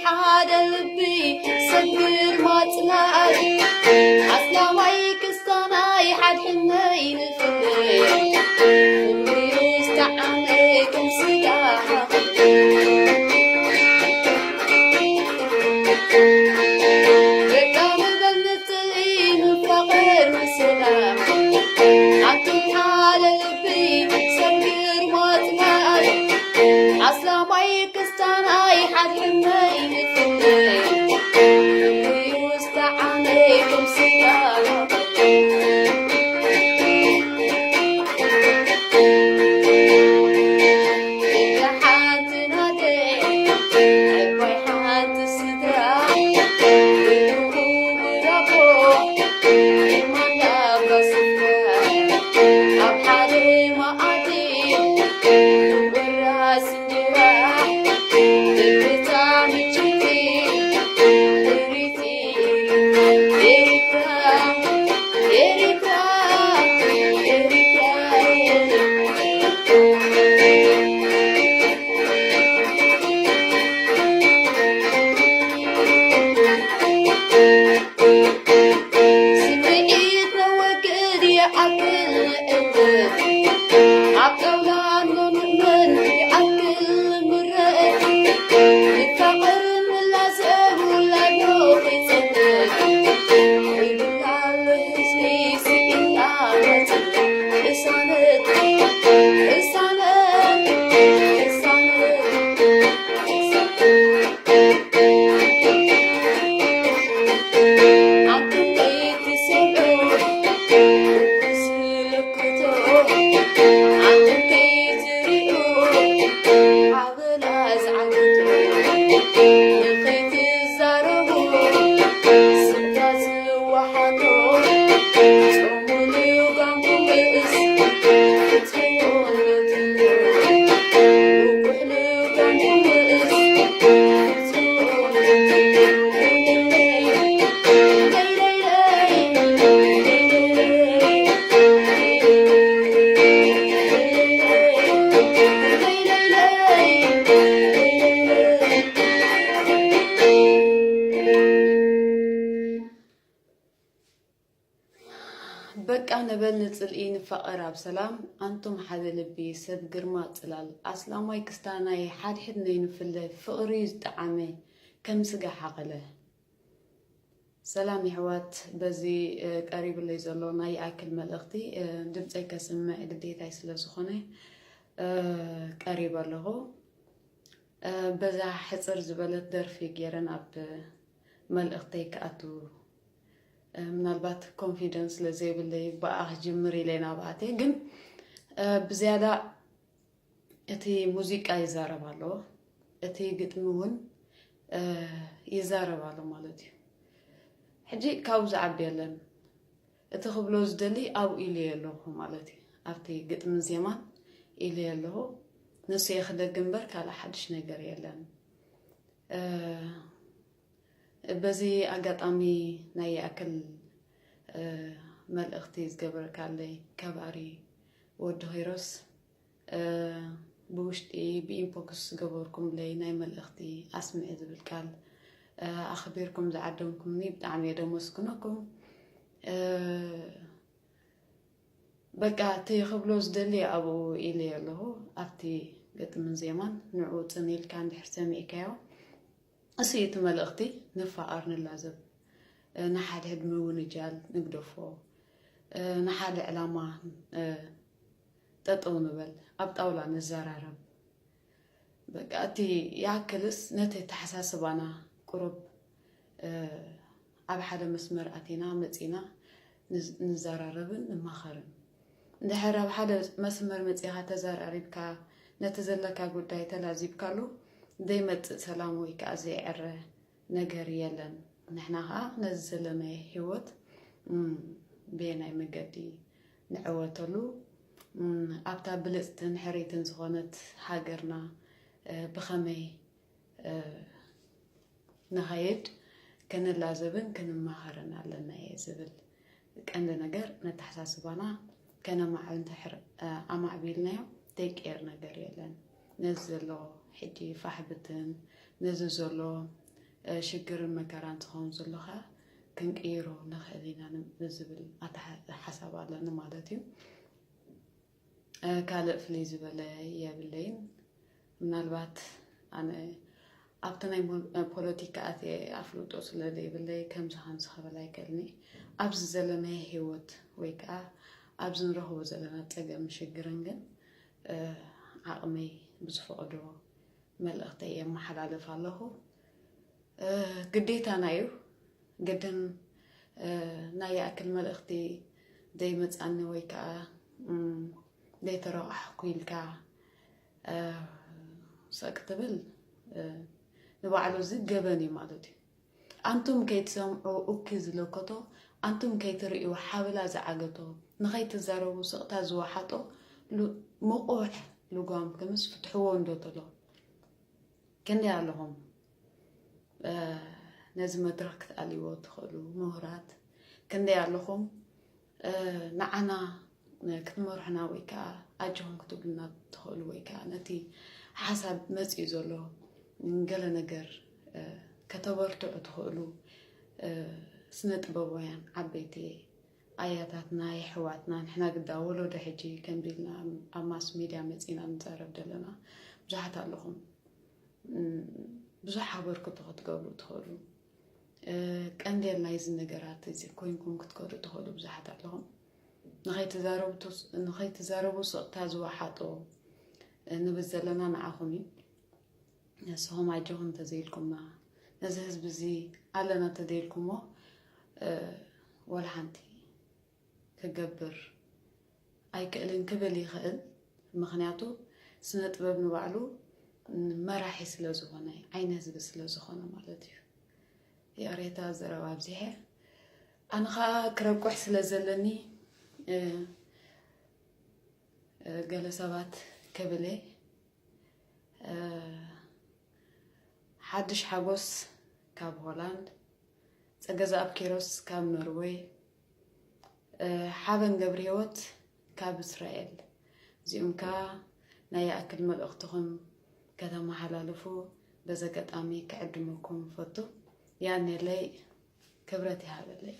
ሓደ ልቢ ሰብ ግርማ ጽላል ኣስላማይ ክስታናይ ሓድሕነይ ንፍለይ ፍቕሪ ዝተዓመ ከም ስጋ ሓኽሊ በቃ ንበል ንጽልኢ ንፋቐር ንሰላም ኣንቱም ሓደ ልቢ ሰብ ግርማ ጽላል ኣስላማይ ክስታናይ ሓድሕነይ ንፍለይ ፍቕሪ ዝተዓመ ከም ስጋ ስምዒት ነወግድ ይኣክል ንእንግድ ኣብ ጣውላ ንኑእምን ይኣክል ንምረእ ንፋቐር ንላዘብ ውላዶ ኺጽንት ይብላል ህዝቢ ስኢና መጽእ እሳነት እሳነት እሳነት በቃ ንበል ንጽልኢ ንፋቐር ኣብ ሰላም ኣንቱም ሓደ ልቢ ሰብ ግርማ ጽላል ኣስላማይ ክስታናይ ሓድሕድ ነይንፍለ ፍቕሪ ዝጠዓመ ከም ስጋ ሓቐለ። ሰላም የሕዋት፣ በዚ ቀሪብለይ ዘሎ ናይ ይኣክል መልእኽቲ ድምፀይ ከስምዕ ግዴታይ ስለ ዝኾነ ቀሪበ ኣለኹ። በዛ ሕፅር ዝበለት ደርፊ ገይረ ናብ መልእኽተይ ክኣቱ ምናልባት ኮንፊደንስ ስለ ዘይብለይ ብኣ ክጅምር ኢለ ናብኣተ ግን ብዝያዳ እቲ ሙዚቃ ይዛረብ ኣሎ፣ እቲ ግጥሚ እውን ይዛረብ ኣሎ ማለት እዩ። ሕጂ ካብኡ ዝዓቢ የለን። እቲ ክብሎ ዝደሊ ኣብኡ ኢለዮ ኣለኹ ማለት እዩ። ኣብቲ ግጥምን ዜማን ኢለዮ ኣለኹ። ንሱ እየ ክደግም እምበር ካልእ ሓድሽ ነገር የለን። በዚ ኣጋጣሚ ናይ ይኣክል መልእኽቲ ዝገበርካለይ ከባሪ ወዲ ኪሮስ ብውሽጢ ብኢንቦክስ ዝገበርኩምለይ ናይ መልእኽቲ ኣስምዒ ዝብል ቃል ኣኽቢርኩም ዝዓደምኩምኒ ብጣዕሚ እየ ደመስግነኩም። በቃ እቲ ክብሎ ዝደሊ ኣብኡ ኢለ ኣለኹ ኣብቲ ግጥምን ዜማን ንዑ ጽን ኢልካ እንድሕር ሰሚዕካዮ እሱ እቲ መልእኽቲ ንፋቐር ንላዘብ ንሓድሕድ ምውንጃል ንግደፎ ንሓደ ዕላማ ጠጠው ንበል ኣብ ጣውላ ንዘራረብ በቃ እቲ ይኣክልስ ነቲ ኣተሓሳስባና ቁሩብ ኣብ ሓደ መስመር ኣቲና መፂና ንዘራረብን ንማኸርን እንድሕር ኣብ ሓደ መስመር መፂኻ ተዘራሪብካ ነቲ ዘለካ ጉዳይ ተላዚብካሉ ዘይመፅእ ሰላም ወይ ከዓ ዘይዕረ ነገር የለን። ንሕና ከዓ ነዚ ዘለናዮ ህይወት በየናይ መገዲ ንዕወተሉ ኣብታ ብልፅትን ሕርይትን ዝኾነት ሃገርና ብኸመይ ንኸይድ ክንላዘብን ክንመሃርን ኣለና እየ ዝብል ቀንዲ ነገር ነተሓሳስባና ከነማዕብል እንተሕር ኣማዕቢልናዮ ዘይቀየር ነገር የለን። ነዚ ዘሎ ሕጂ ፋሕብትን ነዚ ዘሎ ሽግርን መከራን ዝኸውን ዘሎ ከዓ ክንቅይሮ ንኽእል ኢና ንዝብል ሓሳብ ኣለኒ ማለት እዩ። ካልእ ፍልይ ዝበለ የብለይን። ምናልባት ኣነ ኣብቲ ናይ ፖለቲካ ኣትየ ኣፍልጦ ስለ ዘይብለይ ከምዚ ከምዚ ክብል ኣይክእልኒ። ኣብዚ ዘለናዮ ህይወት ወይ ከዓ ኣብዚ ንረኽቦ ዘለና ፀገም ሽግርን ግን ዓቕመይ ብዝፈቕዶ መልእኽተይ የመሓላልፍ ኣለኹ። ግዴታና እዩ። ግድን ናይ ይኣክል መልእኽቲ ዘይመፃኒ ወይ ከዓ ዘይተረቋሕኩ ኢልካ ሰቅ ትብል ንባዕሉ እዚ ገበን እዩ ማለት እዩ። ኣንቱም ከይትሰምዑ እኪ ዝለከቶ፣ ኣንቱም ከይትርእዩ ሓብላ ዝዓገቶ፣ ንኸይትዛረቡ ስቕታ ዝወሓጦ ምቑሕ ልጓም ክምስ ፍትሕዎ እንዶ ተሎ ክንደይ ኣለኹም ነዚ መድረኽ ክትኣልይዎ ትኽእሉ ምሁራት? ክንደይ ኣለኹም ንዓና ክትመርሑና ወይ ከዓ ኣጆኹም ክትብሉና ትኽእሉ ወይ ከዓ ነቲ ሓሳብ መፂኡ ዘሎ ገለ ነገር ከተበርትዑ ትኽእሉ ስነ ጥበባውያን ዓበይቲ ኣያታትና የሕዋትና ንሕና ግዳ ወለዶ ሕጂ ከምዚ ኢልና ኣብ ማስ ሚድያ መፂና ንዛረብ ዘለና ብዙሓት ኣለኹም። ብዙሕ ኣበርክቶ ክትገብሩ ትኽእሉ። ቀንዴል ናይዚ ነገራት እዚ ኮይንኩም ክትከዱ ትኽእሉ ብዙሓት ኣለኹም። ንኸይትዛረቡ ስቕታ ዝወሓጦ ንብል ዘለና ንዓኹም እዩ። ንስኹም ኣጆኹም እንተዘይልኩምና ነዚ ህዝቢ እዚ ኣለና እንተዘይልኩሞ ወላ ሓንቲ ክገብር ኣይክእልን ክብል ይኽእል። ምኽንያቱ ስነ ጥበብ ንባዕሉ መራሒ ስለ ዝኾነ ዓይኒ ህዝቢ ስለ ዝኾነ ማለት እዩ። ይቕሬታ ዘረባ ኣብዚሐ። ኣነ ኸዓ ክረቁሕ ስለ ዘለኒ ገለ ሰባት ክብል እየ። ሓድሽ ሓጎስ ካብ ሆላንድ፣ ጸገዛኣብ ኪሮስ ካብ ኖርወይ፣ ሓበን ገብረሂወት ካብ እስራኤል። እዚኦም ከኣ ናይ ይኣክል መልእኽትኹም ከተመሓላልፉ በዚ ኣጋጣሚ ክዕድመኩም እፈቱ። ያኔለይ ክብረት ይሃበለይ።